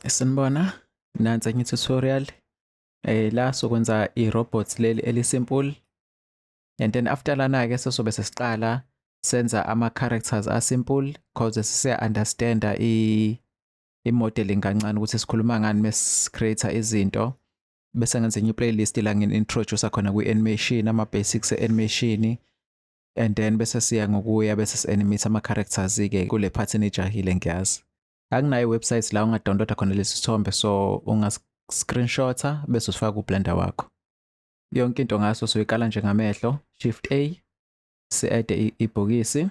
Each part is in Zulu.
Sanibona, nansi enye tutorial. La sokwenza i-robot leli eli-simple. And then after lana-ke sesobe sesiqala senza ama-characters a-simple cause sesiya-understanda i-modeling kancane ukuthi sikhuluma ngani mesi-create izinto. Bese ngenza enye playlist la ngin-introduce khona kwi-animation, ama-basics e-animation. And then bese siya ngokuya bese si-animate ama-characters-ke kule part enijahile ngiyazi. Akunayo i-website la ungadownloada khona lesi sithombe, so unga-screenshota bese usifaka ku-Blender wakho. Yonke into ngaso soyikala nje ngamehlo. Shift A, si-add ibhokisi,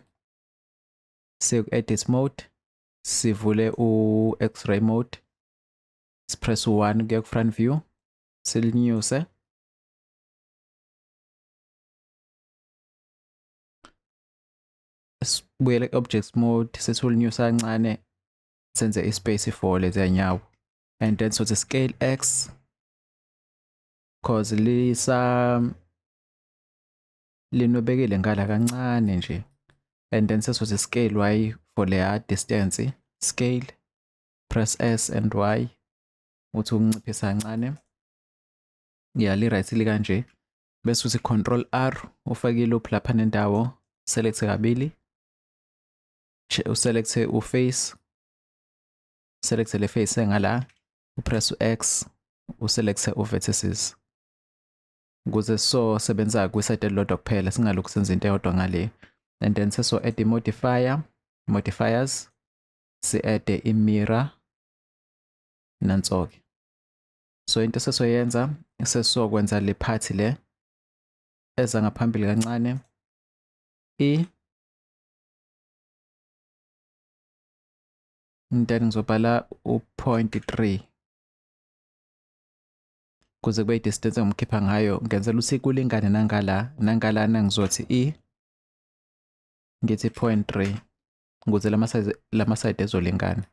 siye ku-edit mode, sivule u-X-ray mode, sipress u-1 kuya ku-front view, silinyuse. Sibuyele ku-object mode, sithi ulinyusa kancane, senze i-space for leziya nyawo. And then sothi scale X, cause lisa linwebekile ngala kancane nje. And then sesothi scale Y for leya distance, scale, press S and Y, uthi ukunciphisa kancane. Yeah, li right likanje. Bese uthi Control R, ufake i-loop lapha nendawo, select kabili, uselect uface, select le face engala, upress u-X, uselect u-vertices. Ukuze so sebenza kwi-side elilodwa kuphela, singalokhu senza into eyodwa ngale. And then seso add i-modifier, modifiers, si-add i-mirror, nanso-ke. So into sesoyenza, sesokwenza le part le eza ngaphambili kancane, i then ngizobhala u-0.3 kuze kube i-distance engimkhipha ngayo, ngenzela ukuthi kulingane nangala nangalana. Ngizothi i ngithi 0.3 ukuze lama side ezolingana.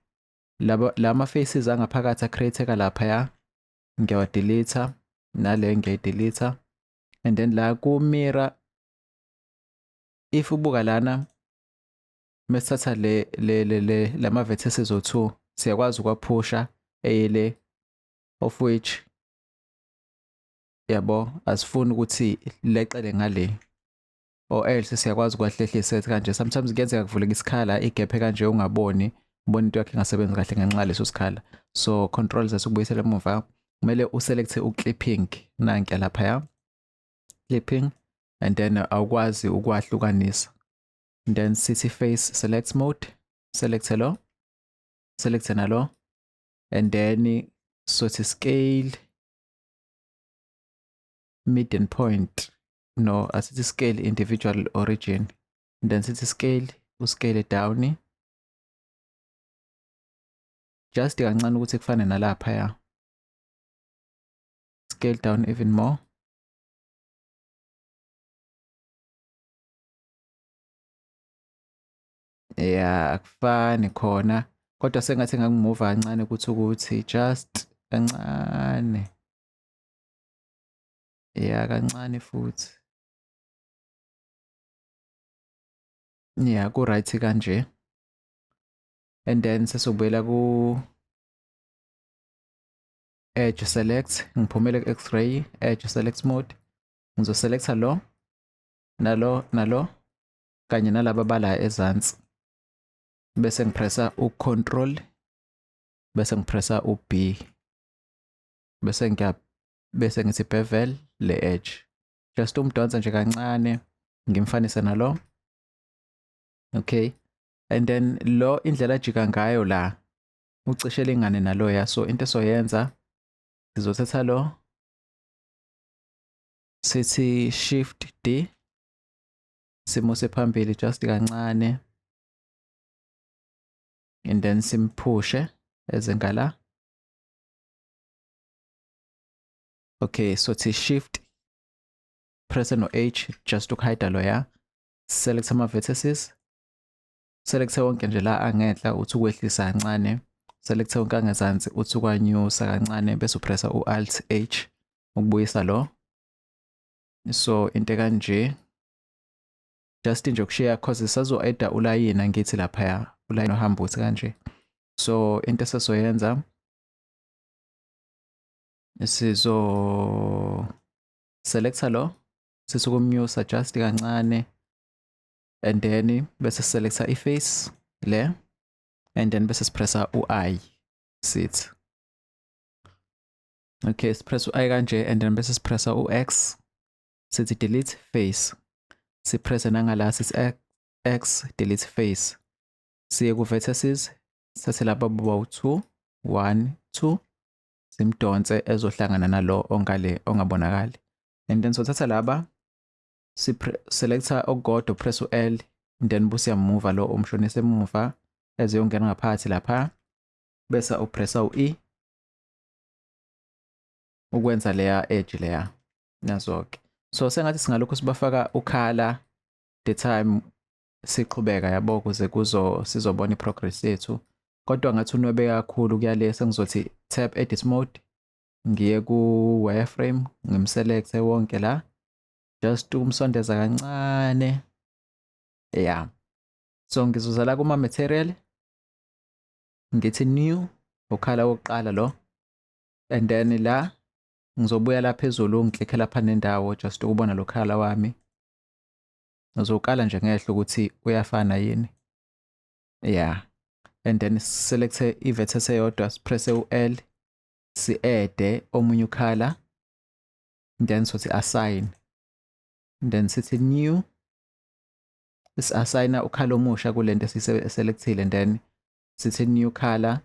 Laba lama faces angaphakathi acreateka laphaya ngiyawa-delete, nale ngiyayi-delete. And then la ku mirror, if ubuka lana mesithatha le le le lama vertices o2 siyakwazi ukwaphusha eyele, of which yabo asifuni ukuthi leqele ngale, or else siyakwazi ukwahlehlisa kanje. Sometimes kuyenzeka kuvuleka isikhala, igap kanje, ungaboni ubona into yakhe ingasebenzi kahle ngenxa leso sikhala. So control Z ukubuyisela emuva, kumele uselect uclipping, nanke laphaya clipping, and then awukwazi ukwahlukanisa. And then sithi face select mode, select lo, select nalo, and then sothi scale median point, no, asithi scale individual origin, and then sithi scale, uscale down just kancane ukuthi kufane nalaphaya, scale down even more. Yeah, akufani khona, kodwa sengathi ngakumove kancane ukuthi ukuthi just kancane. Yeah, kancane futhi. Yeah, ku right kanje. And then sesobuyela ku edge select, ngiphumele ku X-ray, edge select mode. Ngizoselecta lo, nalo, nalo, kanye nalaba bala ezansi. Bese ngipressa u-control, bese ngipressa u-B. Bese ngiya bese ngithi bevel le edge. Just umdonsa nje kancane ngimfanise nalo. Okay. And then lo indlela ajika ngayo la ucishe lingane naloya, so into esoyenza sizothatha lo, sithi shift D, simuse phambili just kancane, and then simphushe eze ngala. Okay, so thi shift press no H just ukuhide loya, select ama vertices, select wonke nje la angenhla, uthi ukwehlisa kancane, select wonke angezansi, uthi ukwanyusa kancane, bese upressa u-alt H ukubuyisa lo. So into kanje just nje ukushiya, cause sazo add ulayini, angithi laphaya ulayini ohamba uthi kanje. So into esesoyenza Sizo selecta lo, sisukumnyusa just kancane, and then bese selecta i-face le, and then bese sipressa u-I, sithi okay, sipress u-I kanje, and then bese sipressa u-X, sithi delete face, sipresse nangala, sithi X, delete face, siye ku-vertices, sithathe laba bawu-2, 1, 2, simdonse ezohlangana nalo ongale ongabonakali. And then sothatha laba, selecta okukodwa, press u-L, then bese uyamuva lo, umshonise emuva ezeyongena ngaphakathi lapha, bese upressa u-E ukwenza leya edge leya. Nazo-ke, so sengathi singalokhu sibafaka u-color the time siqhubeka, yabo, ukuze kuzo sizobona i-progress yethu. Kodwa ngathi unwebe kakhulu kuyale, sengizothi tab, edit mode, ngiye ku-wireframe, ngimselecte wonke la, just ukumsondeza kancane. Yeah, so ngizoza la kuma-material, ngithi new, u-color wokuqala lo, and then la ngizobuya la phezulu, ngiklikhe lapha nendawo just ukubona lo color wami. Ngizokala nje ngehlo ukuthi uyafana yini. Yeah, and then select i-vertex eyodwa, sipresse u-L, si-add omunye u-color, then sothi assign, then sithi new, si-assigna u-color omusha kulento esiselectile, and then sithi new color,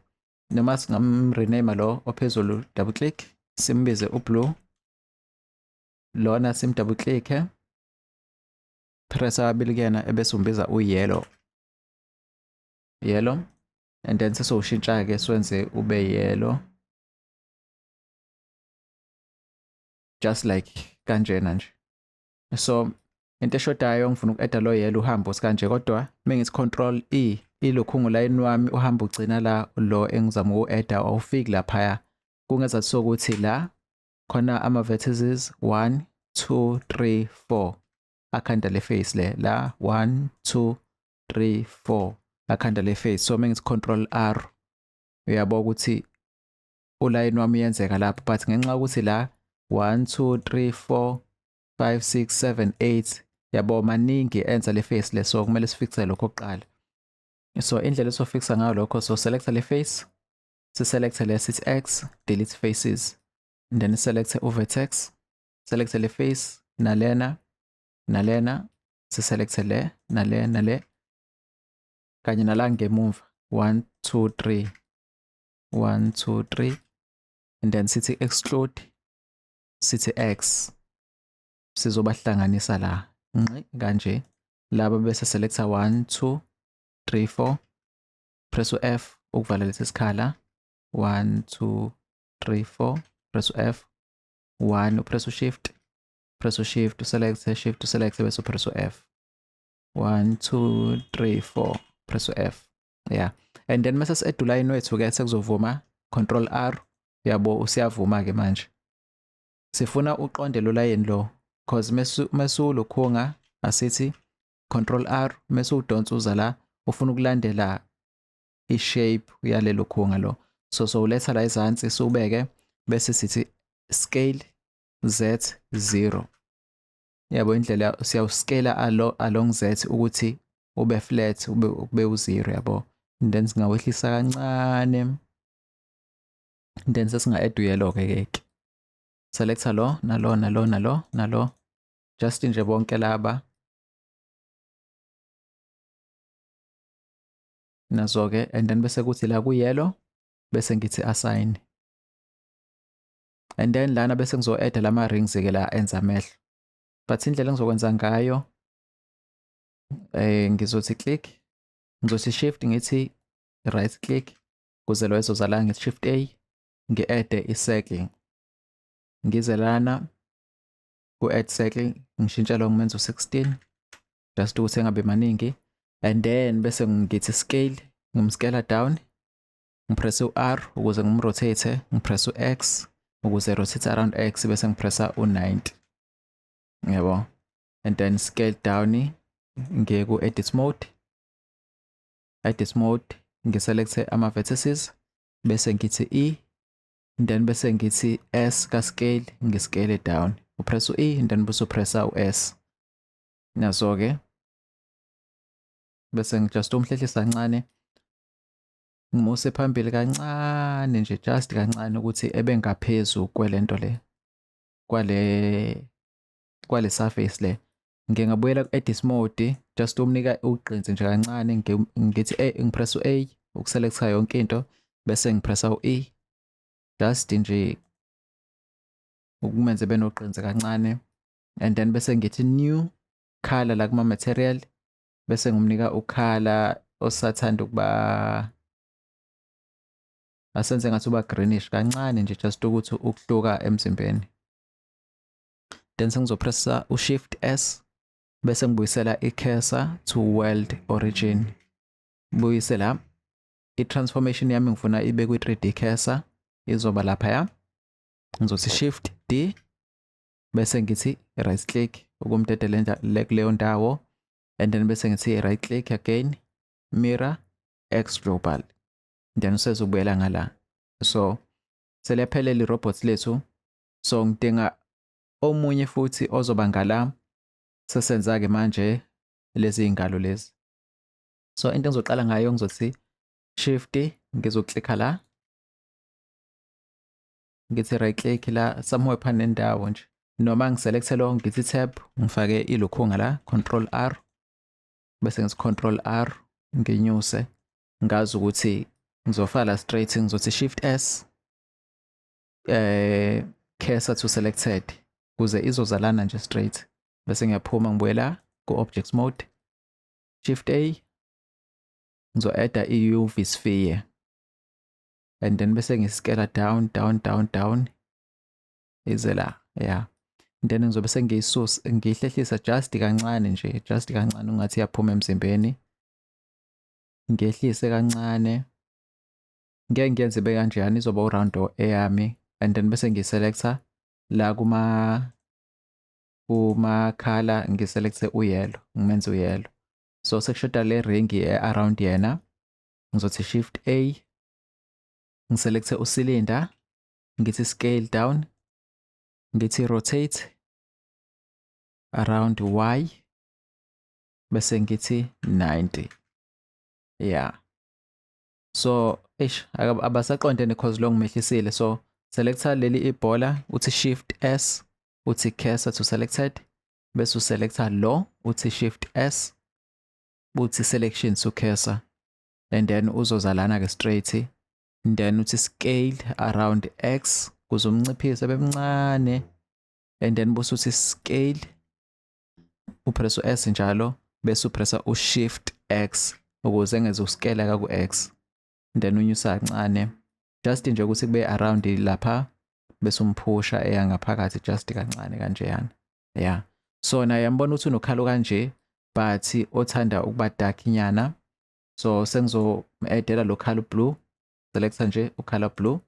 noma singam-rename lo ophezulu, double click, simbize u-blue lona, sim double click, press abili kuyena, ebese umbiza u-yellow, yellow, and then sesowushintsha-ke, siwenze ube yellow, just like kanjena nje. So into eshodayo, ngifuna uku-adda lo yellow, uhambe kanje, kodwa mengithi control E, ilokhu ngulayini wami uhamba ugcina la. Lo engizama uku-adda awufiki laphaya, kungenza sokuthi la khona ama-vertices 1, 2, 3, 4 akhanda le face le la, 1, 2, 3, 4 akhanda le face. So mengithi control R, uyabo ukuthi ulayini wami uyenzeka lapho, but ngenxa yokuthi la 1, 2, 3, 4, 5, 6, 7, 8, yabo, maningi enza le face le, so kumele sifixe lokho kuqala. So indlela esofixa ngayo lokho, so select le face, siselect le, sithi X, delete faces, and then select uvertex, select le face nalena nalena, siselect le nale nale kanye nala ngemuva, 1, 2, 3, 1, 2, 3, and then sithi exclude, sithi X, sizobahlanganisa la ngqi kanje laba, bese selecta 1, 2, 3, 4, press u-F ukuvala lesi sikhala, 1, 2, 3, 4, press u-F, 1, upress u-shift, press u-shift, uselect, shift, uselect, bese upress u-F, 1, 2, 3, 4, press u-F. Yeah, and then mase si-add ulayini wethu ke, sekuzovuma, control R, yabo, usiyavuma ke. Manje sifuna uqonde lo layini lo, cause mesulokhunga, asithi control R, mase udonsa uza la, ufuna ukulandela i-shape yalelo khunga lo, so uletha la ezansi, siubeke, bese sithi scale z 0, yabo, indlela siyawuscale along z ukuthi ube flat, ube u0, yabo. And then singawehlisa kancane, then sesinga add uyellow ke. Ke selecta lo nalo nalo nalo nalo, just nje bonke laba. Nazo ke, and then bese kuthi la ku yellow, bese ngithi assign, and then lana bese ngizo add lama rings ke la enza amehlo. But indlela engizokwenza ngayo, ngizothi click, ngizothi shift, ngithi right click kuze lo ezoza la, ngithi shift A, ngi-add i-circle, ngize lana ku-add circle, ngishintshe lo, ngimenze u-16, just ukuthi engabe maningi, and then bese ngithi scale, ngimscale down, ngipress u-R ukuze ngimrotate, ngipress u-X ukuze rotate around X, bese ngipressa u-90, yabo, and then scale down, ngiye ku-edit mode, edit mode, ngiselecte ama-vertices, bese ngithi E. Then bese ngithi S ka scale, ngiscale down. Upress u-E and then bese upressa u-S. Naso-ke bese ngijust umhlehlisa kancane, ngimuse phambili kancane nje, just kancane ukuthi ebe ngaphezu kwelento le, kwale surface le. Ngingabuyela ku-edit mode, just umnika ugqinsi nje kancane, ngithi A, ngipress u-A ukuselectha yonke into, bese ngipressa u-E just nje ukumenze benoqinsi kancane, and then bese ngithi new color la kuma material, bese ngimnika ukhala osathanda ukuba asenze ngathi uba greenish kancane nje, just ukuthi ukuhluka emzimbeni. Then sengizopressa u-Shift S bese ngibuyisela i-cursor to world origin. Buyise la i-transformation yami, ngifuna ibe kwi-3D cursor, izoba laphaya. Ngizothi Shift D bese ngithi right click ukumdedela kuleyo ndawo, and then bese ngithi right click again, mirror X global, then usezobuyela ngala. So seliyaphelela i-robot lethu, so ngidinga omunye futhi ozoba ngala. Sesenza-ke manje lezi iy'ngalo lezi. So into engizoqala ngayo, ngizothi Shift, ngizoklikha la, ngithi right click la somewhere phana nendawo nje, noma ngiselecthe lo, ngithi tab, ngifake ilokhunga la, Control R, bese ngithi Control R, nginyuse, ngazi ukuthi ngizofaka la straight. Ngizothi Shift S, cursor to selected, kuze izozalana nje straight, bese ngiyaphuma ngibuyela ku-objects mode. Shift A, ngizo-adda i-UV sphere, and then bese ngiscale down, down, down, down, ize la, yeah. Then ngizobe sengiyisusa, ngiyihlehlisa just kancane nje, just kancane, ungathi iyaphuma emzimbeni. Ngehlise kancane, ngeke ngiyenze ibe kanjeyana, izoba uround eyami, and then bese ngiselecta la kuma-color, ngiselecte uyellow, ngimenze uyellow. So sekushoda le ring around yena. Ngizothi Shift A, ngiselecte ucylinder, ngithi scale down, ngithi rotate around Y, bese ngithi 90, yeah. So eish, abasaqondene cause lo ngimehlisile. So selecta leli ibhola, uthi Shift S, uthi cursor to selected, bese uselecta lo, uthi Shift S, uthi selection to cursor, and then uzozalana ke straight. And then uthi scale around X kuze umnciphise bemncane, and then bese uthi scale, upress u-S njalo, bese upressa u-Shift X ukuze engeze uscale ku X, then unyusa kancane just nje ukuthi kube around lapha, bese umphusha eya ngaphakathi just kancane kanjeyana, yeah. So naye yambona ukuthi unokhalo kanje, but othanda ukuba dark nyana, so sengizo-addela lo color blue. Selecta nje ucolor blue,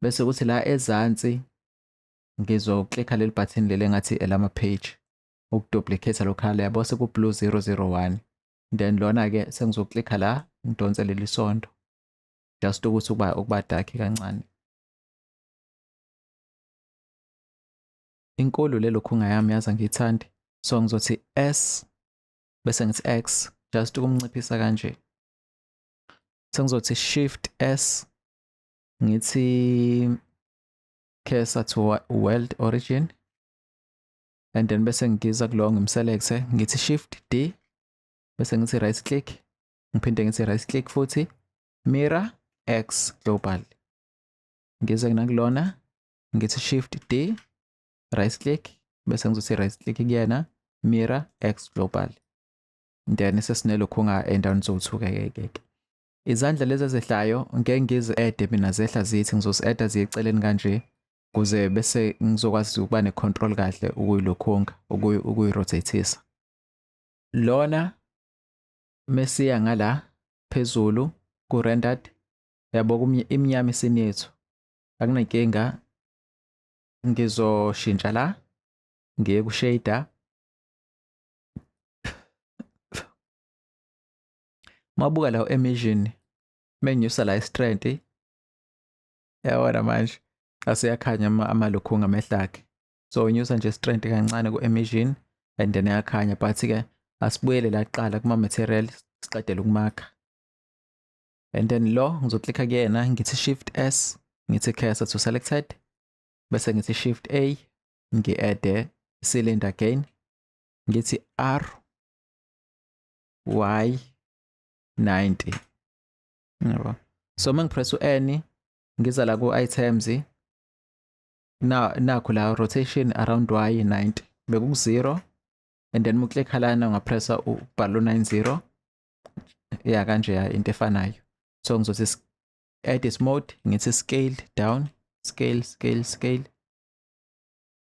bese kuthi la ezansi ngizoklikha leli button leli engathi elama page ukuduplicate lo color, yabo, seku blue 001. Then lona ke sengizoklikha la, ngidonse leli sondo just ukuthi ukuba dark kancane. Inkulu lelo khunga yami, yazi angiyithandi, so ngizothi S bese ngithi X just ukumnciphisa kanje. Sengizothi Shift S, ngithi cursor to world origin, and then bese ngiza kulo, ngimselecte, ngithi Shift D, bese ngithi right click, ngiphinde ngithi right click futhi, mirror X global. Ngize nakulona, ngithi Shift D, right click, bese ngizothi right click kuyena, mirror X global. Then sesinelokhu endaweni zowu-2 ke ke. Izandla lezi ezehlayo ngeke ngizi-add mina, zehla zithi ngizozi-adda ziye eceleni kanje, kuze bese ngizokwazi ukuba ne-control kahle ukuyilokhunga, ukuyirotatisa. Lona mesiya ngala phezulu ku-rendered, yabo, imnyama isini yethu, akunankinga. Ngizoshintsha la, ngiye ku-shader. Mabuka la emission, menginyusa la i-strength, Yabona manje aseyakhanya amalokhu ngamehlo akhe. So unyusa nje strength kancane ku-emission and then ayakhanya, but-ke asibuyele la kuqala kuma-material siqedele ukumakha. And then lo ngizoklikha kuyena ngithi Shift S, ngithi cursor to selected, bese ngithi Shift A, ngi-add cylinder again, ngithi R Y 90. Yabo. So uma ngipress u-N ngiza la ku-items, na nakho la rotation around Y 90 beku 0, and then muklikha lana ungapressa ubhalo 90, ya kanje ya into efanayo. So ngizothi edit mode, ngithi scale down, scale scale scale,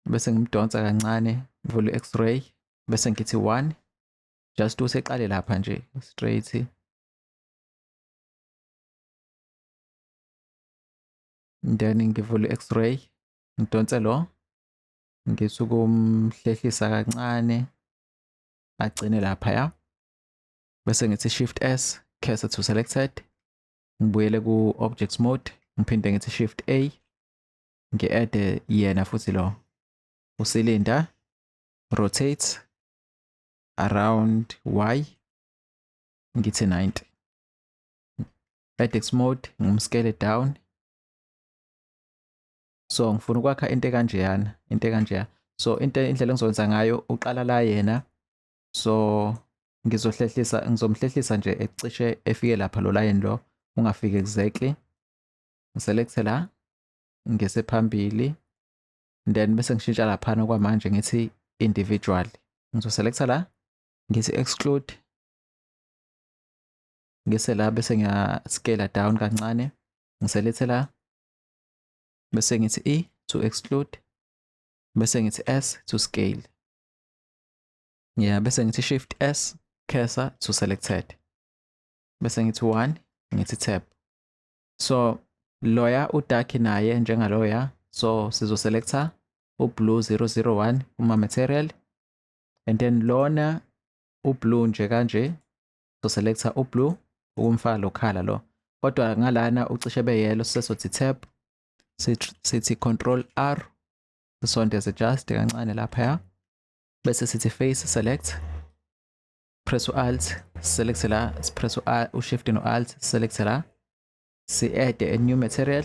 bese ngimdonsa kancane, ngivule x-ray, bese ngithi 1 just useqale lapha nje straight. Then ngivule x-ray, ngidonse lo, ngithi ukumhlehlisa kancane agcine lapha ya, bese ngithi Shift S, cursor to selected, ngibuyele ku objects mode, ngiphinde ngithi Shift A, ngi-add yena futhi lo ucylinder, rotate around Y ngithi 90, edit mode ngimscale down. So ngifuna ukwakha into ekanjeyana, into ekanjeya. So into indlela engizokwenza ngayo, uqala la yena, so ngizohlehlisa, ngizomhlehlisa nje ecishe efike lapha lo line lo, ungafiki exactly. Ngiselect la, ngise phambili, then bese ngishintsha laphana kwamanje ngithi individual. Ngizoselecta la, ngithi exclude, ngise la bese ngiya scale down kancane, ngiselethe la, bese ngithi E to exclude, bese ngithi S to scale. Yeah, bese ngithi Shift S, cursor to selected, bese ngithi 1, ngithi tab. So loya udark naye njengaloya, so sizoselecta ublue 001 kuma material, and then lona ublue nje kanje, so selecta ublue ukumfaka lo color lo, kodwa ngalana ucishe be yellow, sesothi tab, sithi Control R, sisondeze just kancane lapha, bese sithi face select, press u-alt, select la, press u-shift no-alt, select la, si-add a new material,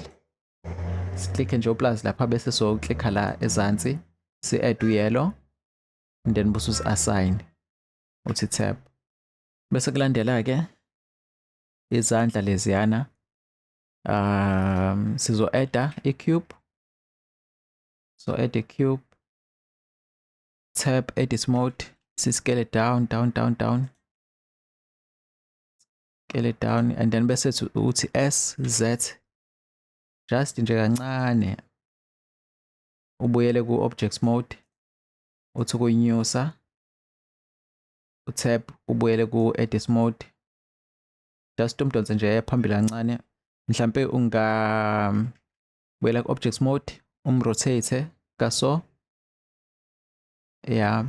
si-click nje uplus lapha, bese so-clicka la ezansi, si-add u-yellow, and then bese usi-assign uthi tab. Bese kulandela ke izandla leziyana, sizo add a cube, so add a cube, tab, edit mode, si scale it down down down down, scale it down, and then bese uthi S Z just nje kancane, ubuyele ku objects mode, uthi kuyinyusa, utab, ubuyele ku edit mode, just umdonse nje phambili kancane, mhlambe unga buyela ku objects mode, umrotate kaso, yeah,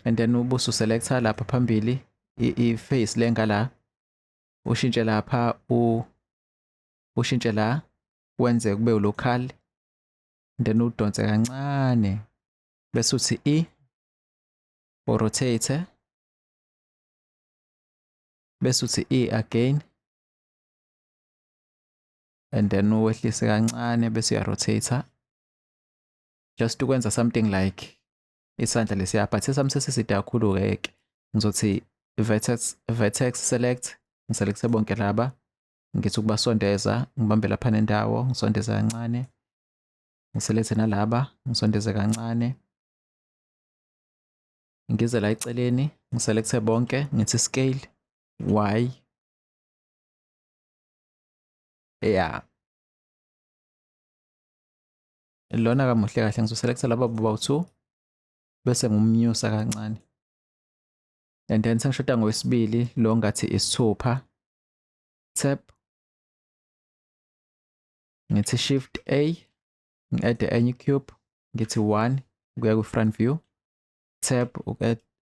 and then ubusu selector lapha phambili i-face le ngala, ushintshe lapha, ushintshe la wenze kube local, then udonse kancane, bese uthi E rotate, bese uthi E again, and then uwehlise kancane, bese uya rotate just ukwenza something like isandla lesiya, but esami sesiside kakhulu ke. Ngizothi vertex select, ngiselecte bonke laba, ngithi ukubasondeza, ngibambe lapha nendawo, ngisondeze kancane, ngiselecte nalaba, ngisondeze kancane, ngize la eceleni, ngiselecte bonke, ngithi scale Y, yeah, lona kamuhle kahle. Ngizoselecta laba bobawu-2 bese ngumnyusa kancane, and then sengishoda ngowesibili lo ngathi isithupha, tab, ngithi Shift A, ngi-add enye cube, ngithi 1 kuya ku-front view, tab,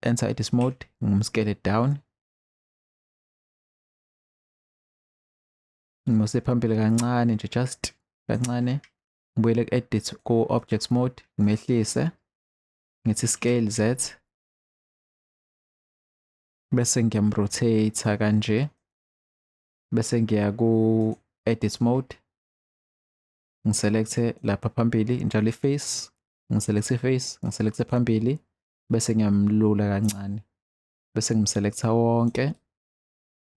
enter edit mode, ngimscale it down, ngimuse phambili kancane nje just kancane, ngibuyele ku-edit ku-object mode, ngimehlise, ngithi scale Z, bese ngiyamrotate kanje, bese ngiya ku-edit mode, ngiselecte lapha phambili njalo i-face, ngiselecte i-face, ngiselecte phambili, bese ngiyamlula kancane, bese ngimselecta wonke,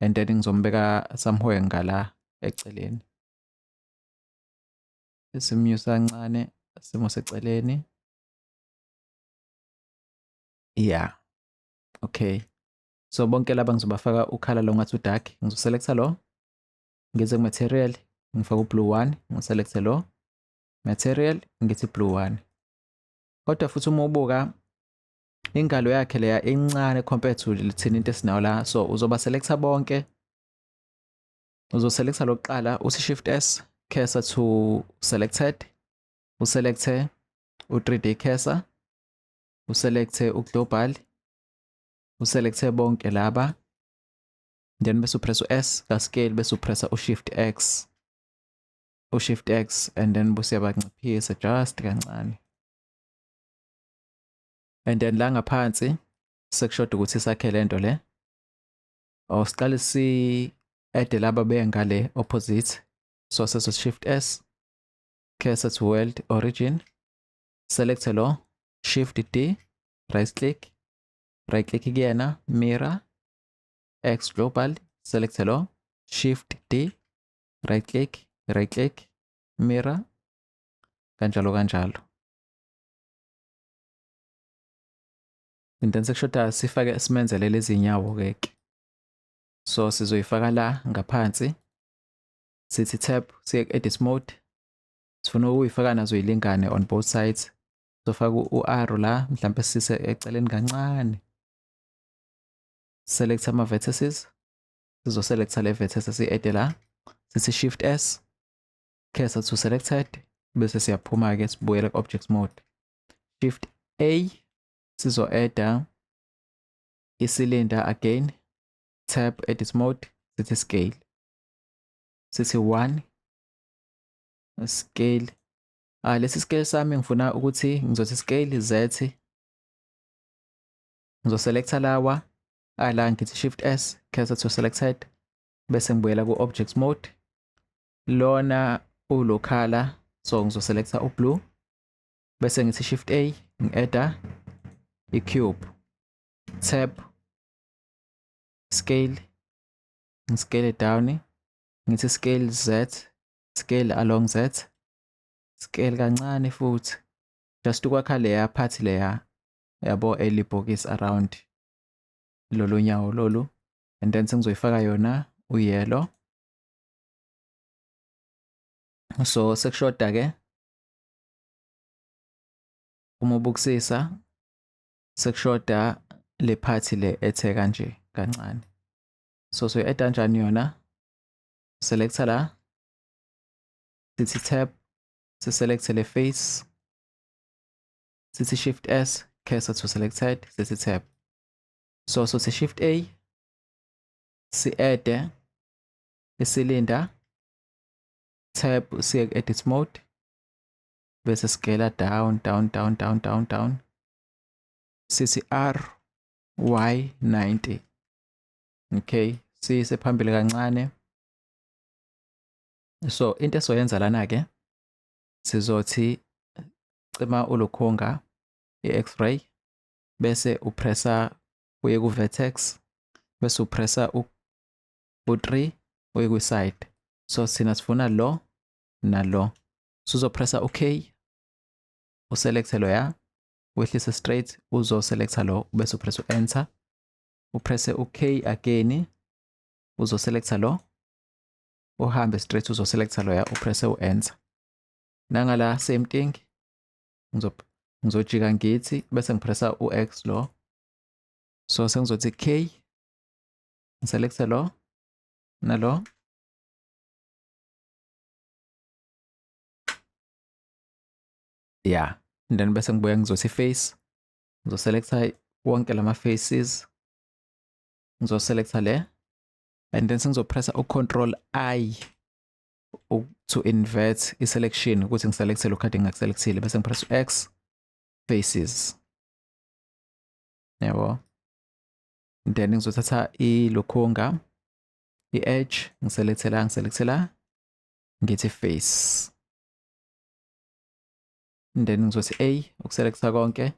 and then ngizombeka somewhere ngala eceleni. Simnyusa kancane, simo seceleni. Yeah. Okay. So bonke laba ngizobafaka ukhala lo ngathi udark, ngizoselecta lo, ngize ku-material, ngifake u-blue 1, ngiselecte lo, material, ngithi blue 1. Kodwa futhi uma ubuka ingalo yakhe leya incane compared to thina into esinayo la, so uzoba selecta bonke, uzoselecta lokuqala, uthi shift S, cursor to selected, uselecte u-3D cursor, uselecte u-global, uselecte bonke laba, then bese upress u-S ka scale, bese upressa u-shift X, u-shift X, and then bese uyabanciphisa just kancane. And then la ngaphansi sekushoda ukuthi sakhe lento le, or siqale si add laba bengale opposite, so seso shift S, cursor to world origin, select lo, shift D, right click, right click kuyena, mirror, X global, select lo, shift D, right click, right click, mirror, kanjalo kanjalo. And then sekushoda sifake simenzele lezi nyawo ke. So sizoyifaka la ngaphansi, sithi tab, siye edit mode, sifuna ukuyifaka nazo ilingane on both sides. Sofaka u-arrow la, mhlambe sise eceleni kancane. Select ama vertices, sizoselecta le vertex esiyi-add la, sithi shift S, cursor to selected, bese siyaphuma ke sibuyele ku-object mode. Shift A, sizo-adda i-cylinder again, tab edit mode, sithi scale, sithi 1 scale. Lesi scale sami ngifuna ukuthi ngizothi scale Z, ngizoselecta lawa ala, ngithi shift S, cursor to selected, bese ngibuyela ku-object mode. Lona ulokhala, so ngizoselecta u-blue, bese ngithi shift A, ngi-adda i-cube, tab scale, ngiscale down, ngithi scale Z, scale along Z, scale kancane futhi, just ukwakha leya part leya yabo elibhokisi around lolu nyawo lolu, and then sengizoyifaka yona uyellow. So sekushoda ke uma ubukusisa, sekushoda le part le ethe kanje kancane. So soyi-add kanjani yona? Selecta la, sithi tab, siselect le face, sithi shift S, cursor to selected, sithi tab. So sothi shift A, si-add i-cylinder, tab siye ku-edit mode, bese scale down down down down down down, sithi R Y 90. Okay, siyise phambili kancane. So into esoyenza lana ke, sizothi cima ulukhunga i-X-ray, bese upressa uye ku-vertex, bese upressa u-3 uye kwi-side. So sina sifuna lo nalo, so uzopressa u-K, uselecte loya, wehlise straight, uzoselecta lo, bese upressa u-enter, upresse u-K again, uzoselecta lo, uhambe straight uzoselecta loya, upresse u-enter. Nangala same thing, ngizojika ngithi bese ngipressa u-X lo, so sengizothi K, ngiselecte lo nalo, yeah, and then bese ngibuya ngizothi face, ngizoselecta wonke lama faces, ngizoselecta le, and then sengizopressa u-control I To invert i-selection ukuthi ngiselecthe lokhu kade ngingakuselectile, bese ngipress u-X, faces, yabo. Then ngizothatha ilokhunga, i-edge, ngiselecthe la, ngiselecthe la, ngithi face, then ngizothi A ukuselectha konke,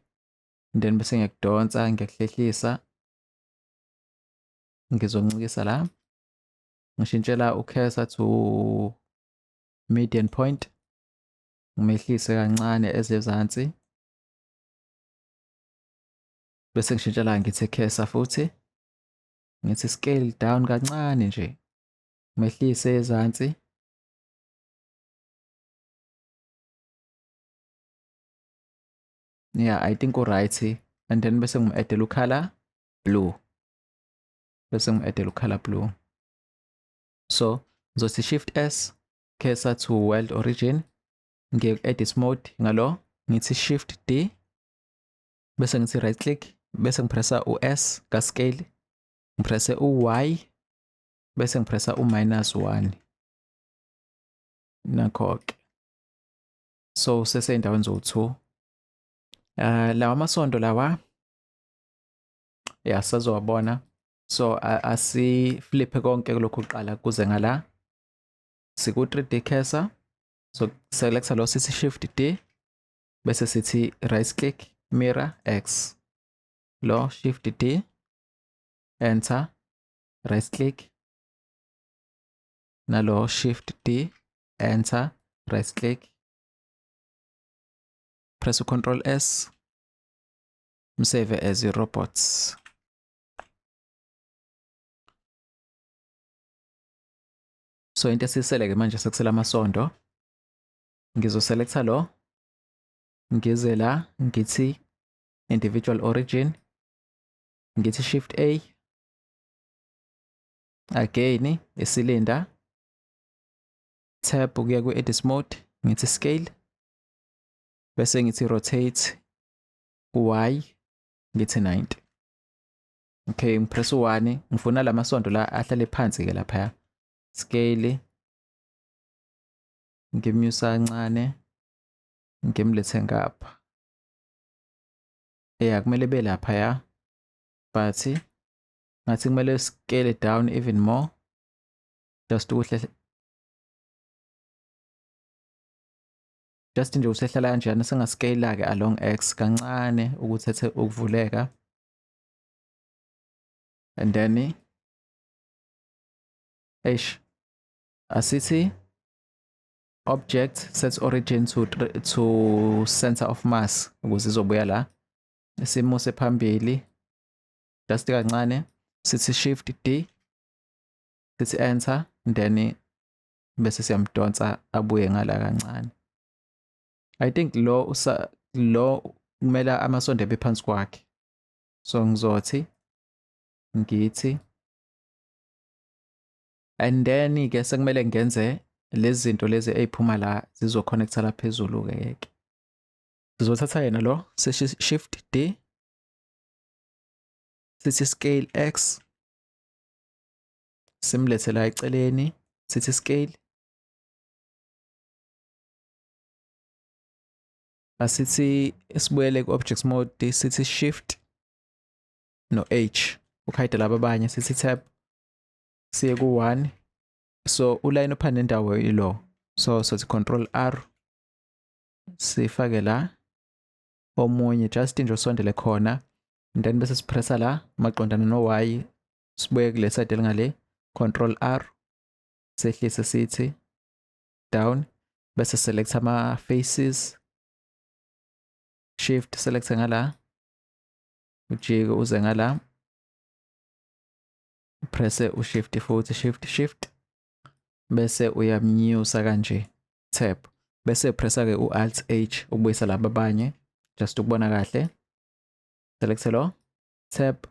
then bese ngiyakudonsa, ngiyakuhlehlisa, ngizoncikisa la, ngishintshela ucursor to median point, ngimehlise kancane ezezansi, bese ngishintsha la, ngithi cursor futhi, ngithi scale down kancane nje, mehlise ezansi. Yeah, I think uright. And then bese ngim-addela u-color blue, bese ngim-addela u-color blue. So ngizothi Shift S, cursor to world origin, ngiye ku-edit mode ngalo, ngithi Shift D, bese ngithi right click, bese ngipressa u-S ka-scale, ngipresse u-Y, bese ngipressa u-minus 1. Nakho-ke, so sesey'ndaweni zowu-2. Lawa amasondo lawa ya sazowabona. So asifliphe konke kulokhu kuqala kuze ngala siku 3D cursor. So selecta lo, sithi Shift D, bese sithi right click, mirror X. Lo, Shift D, enter, right click. Nalo, Shift D, enter, right click, press Control S, msave as robots. So into esisele-ke manje, sekusele amasondo. Ngizoselecta lo, ngize la, ngithi individual origin, ngithi Shift A, again isilinda, tab ukuya ku-edit mode, ngithi scale, bese ngithi rotate ku-Y, ngithi 90. Okay, ngipress u-1, ngifuna lamasondo la ahlale phansi ke lapha. Scale, ngimnyusa kancane, ngimlethe ngapha. Yeah, kumele be lapha ya, but ngathi kumele scale it down even more, just ukuhle, just nje usehlala kanjena. Sengascale ke along X kancane ukuthi ethe ukuvuleka, and then eish, asithi object set origin to center of mass ukuze izobuya la. Simuse phambili just kancane, sithi Shift D, sithi enter, then bese siyamdonsa abuye ngala kancane. I think lo usa lo kumele amasondo ebe phansi kwakhe, so ngizothi ngithi, and then ke sekumele ngenze lezi zinto lezi eziphuma la zizoconnecta la phezulu ke. Ke sizothatha yena lo, Shift D, sithi scale X, simlethe la eceleni, sithi scale. Asithi sibuyele ku-objects mode, sithi Shift no H ukuhide laba abanye, sithi tab, siye ku-1. So uline ophana nendawo ilo, so sothi Control R, sifake la omunye just nje usondele khona, and then bese sipressa la maqondana no Y, sibuye kule side elingale, Control R, sehlise, sithi down, bese select ama faces, shift select ngala, ujike uze ngala, press ushift futhi, shift shift, bese uyamnyusa kanje, tab, bese pressa ke u-Alt H ukubuyisa laba abanye. Just ukubona kahle, select lo, tab,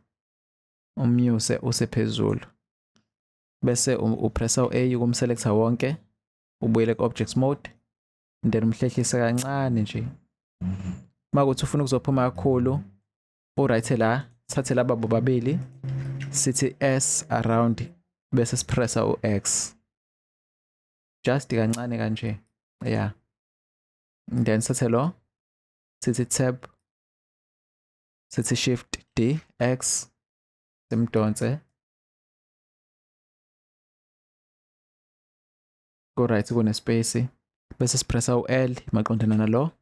umnyuse usephezulu, bese upressa u-A ukumselecta wonke, ubuyele ku-objects mode, then umhlehlise kancane nje. Makuthi ufuna ukuzophuma kakhulu, uright la, thathe laba bobabili, sithi S around, bese sipressa u-X. Just kancane kanje. Yeah. And then sithathe lo, sithi tab, sithi shift D X, simdonse. Go right kune space, bese sipressa u-L maqondana nalo,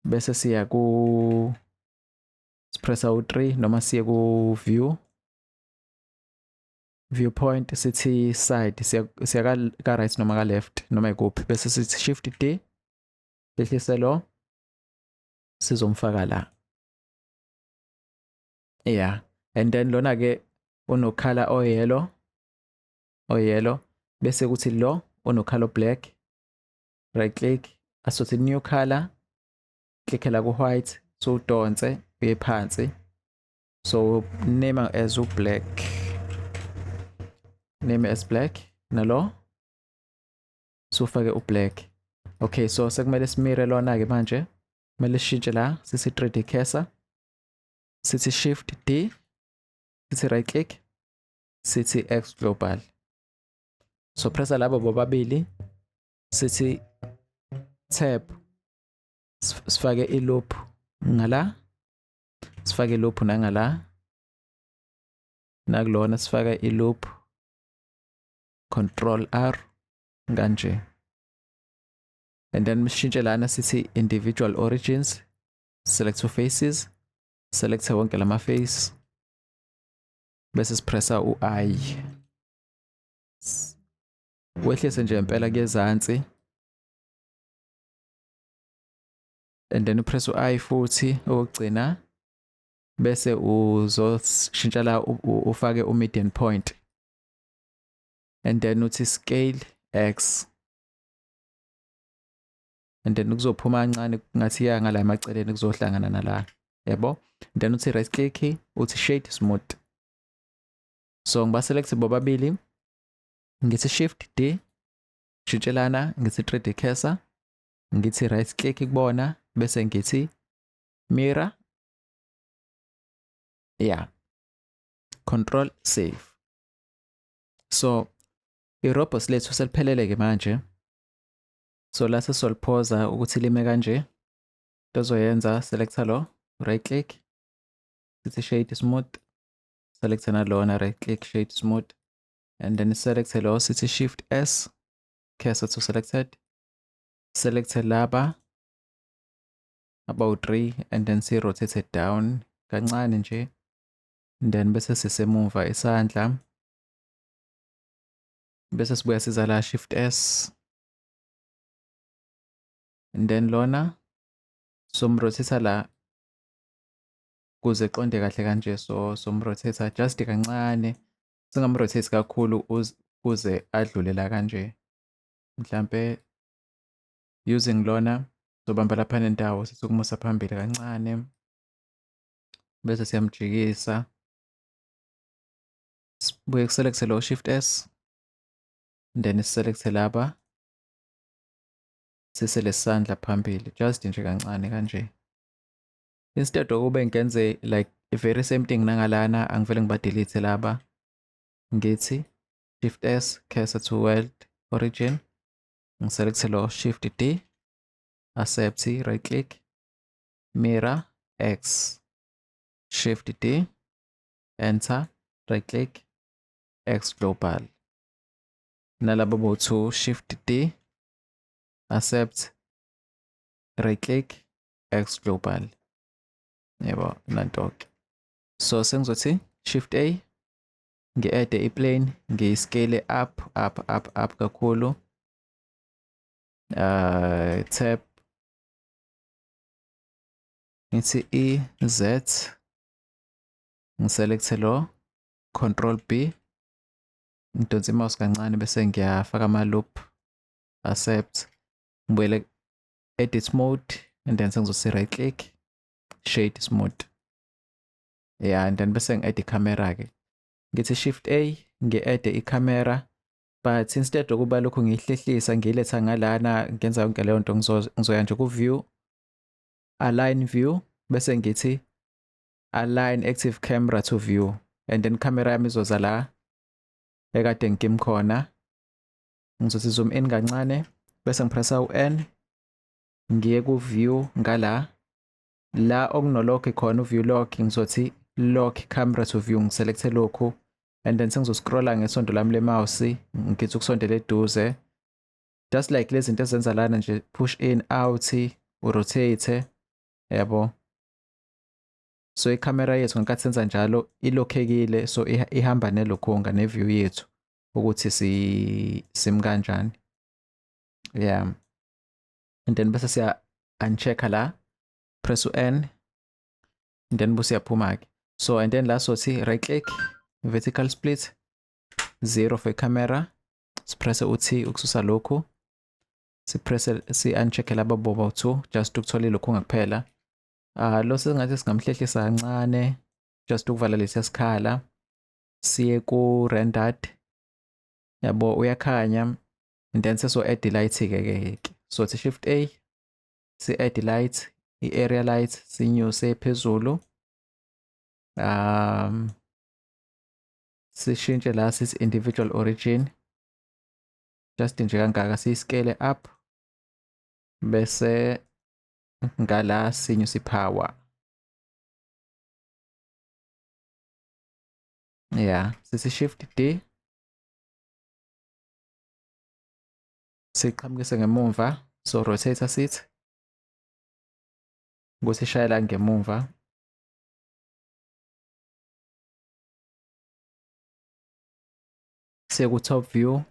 bese siya ku sipressa u-3 noma siye ku view, viewpoint, sithi side, siya ka right noma ka left noma ikuphi, bese sithi shift D, lehlise lo, sizomfaka la. Yeah, and then lona ke unokhala oyellow, oyellow, bese kuthi lo unokhala black, right click, asothi new color, clickela ku white, so udonse uye phansi, so name as u black, name as black, nalo so ufake u black. Okay, so sekumele simire lona ke manje, kumele sishintshe la, sithi 3D cursor, sithi shift D, sithi right click, sithi X global. So pressa labo bobabili, sithi tab, sifake i-loop ngala, sifake i-loop nangala, nakulona sifake i-loop, control R kanje. And then sishintshe lana, sithi individual origins, select two faces, select wonke lama face, bese sipressa u-I, wehlise nje impela kezansi, and then upress u-I futhi okugcina, bese uzoshintsha la ufake u-median point, and then uthi scale X, and then kuzophuma kancane ngathi iya ngala emaceleni, kuzohlangana nala, yabo. And then uthi right click, uthi shade smooth. So ngiba select bobabili, ngithi shift D, shintshelana, ngithi 3D cursor, ngithi right click kubona, bese ngithi mirror, yeah, control save. So i-robot lethu seliphelele ke manje. So la sesoliphoza ukuthi lime kanje. Into ozoyenza, selecta lo, right click, sithi shade smooth, select nalona, right click, shade smooth, and then select lo, sithi shift S, cursor to selected, select laba about 3, and then si rotate it down kancane nje, and then bese sisemuva isandla, bese sibuya siza la, shift S, and then lona somrotate la kuze qonde kahle kanje. So somrotate just kancane, singamrotate kakhulu kuze adlule la kanje. Mhlambe using lona sobamba lapha nendawo, sisukumusa phambili kancane, bese siyamjikisa, sibuye kuselect lo, shift S, then siselect laba, sise lesandla phambili just nje kancane kanje. Instead okube ngenze like a very same thing nangalana, angivele ngibadelete laba, ngithi shift S, cursor to world origin, ngiselect lo, shift D, accept, right click, mirror X, shift D, enter, right click, X global. Nalabo bo-2, shift D, accept, right click, X global. Yebo, nanto-ke. So sengizothi shift A, ngi-add i-plane, ngiyi-scale up up up up kakhulu, tab, ngithi E Z, ngiselect lo, control B, ngidonsa i-mouse kancane, bese ngiyafaka ama-loop, accept, ngibuyele edit mode, and then sengizothi right click, shade smooth. Yeah, and then bese ngi-add i-camera ke, ngithi shift A, ngi-add i-camera, but instead okuba lokhu ngiyihlehlisa ngiyiletha ngalana, ngenza yonke leyo nto, ngizoya nje ku-view, align view, bese ngithi align active camera to view, and then camera yami izoza la ekade ngimi khona. Ngizothi zoom in kancane bese ngipressa u-N, ngiye ku-view ngala la okuno-lock khona, u-view lock. Ngizothi lock camera to view, ngiselecthe lokhu and then sengizoscrolla ngesondo lami le-mouse, ngithi ukusondela eduze, just like lezi zinto ezenza lana nje, push in, out, urotate, yabo. So ikhamera yethu ngenkathi senza njalo ilokhekile, so ihamba nelokhunga ne-view yethu ukuthi si sim kanjani. Yeah, and then bese siya unchecka la, press u-N and then bese siyaphuma ke. So and then la sothi right click, vertical split, 0 for camera, sipresse u-T ukususa lokhu, sipresse si-uncheck laba boba u-2 just ukuthola ilokhunga kuphela. Lo sengathi singamhlehlisa kancane just ukuvala lesi sikhala, siye ku rendered, yabo, uyakhanya. And then seso add light ke. So thi shift A, si add light, i-area light sinyuse phezulu, sishintshe la sithi individual origin, just nje kangaka, siyi-scale up, bese ngala sinyuse i-power. Yeah, sithi shift D, siqhamukise ngemumva, so rotate sithi ukuthi ishayela ngemumva. Siye ku top view,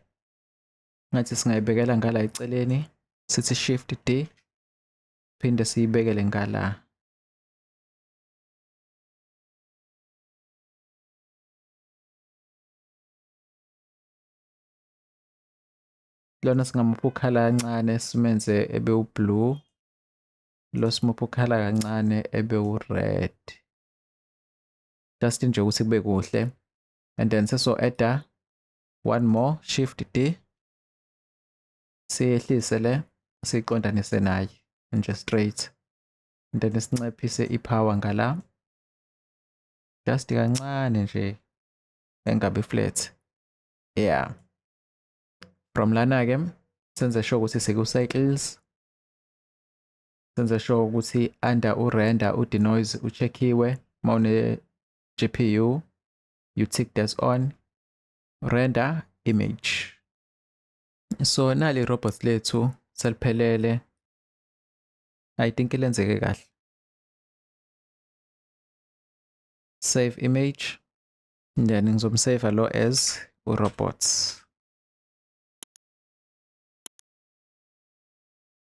ngathi singayibekela ngala eceleni, sithi shift D, phinde siyibekele ngala. Lona singamupha ukhala kancane simenze ebe u-blue, lo simupha ukhala kancane ebe u-red, just nje ukuthi kube kuhle. And then seso add one more, shift D, siyehlise le, siyiqondanise naye nje straight, and then sinciphise i-power ngala just kancane nje engabe flat. Yeah, from lana ke senze sure ukuthi siku cycles, senze sure ukuthi under u-render u-denoise ucheckiwe. Mawune GPU, you tick this on, render image. So nali robot lethu seliphelele. I think lenzeke kahle. Save image, then ngizomsave lo as urobots.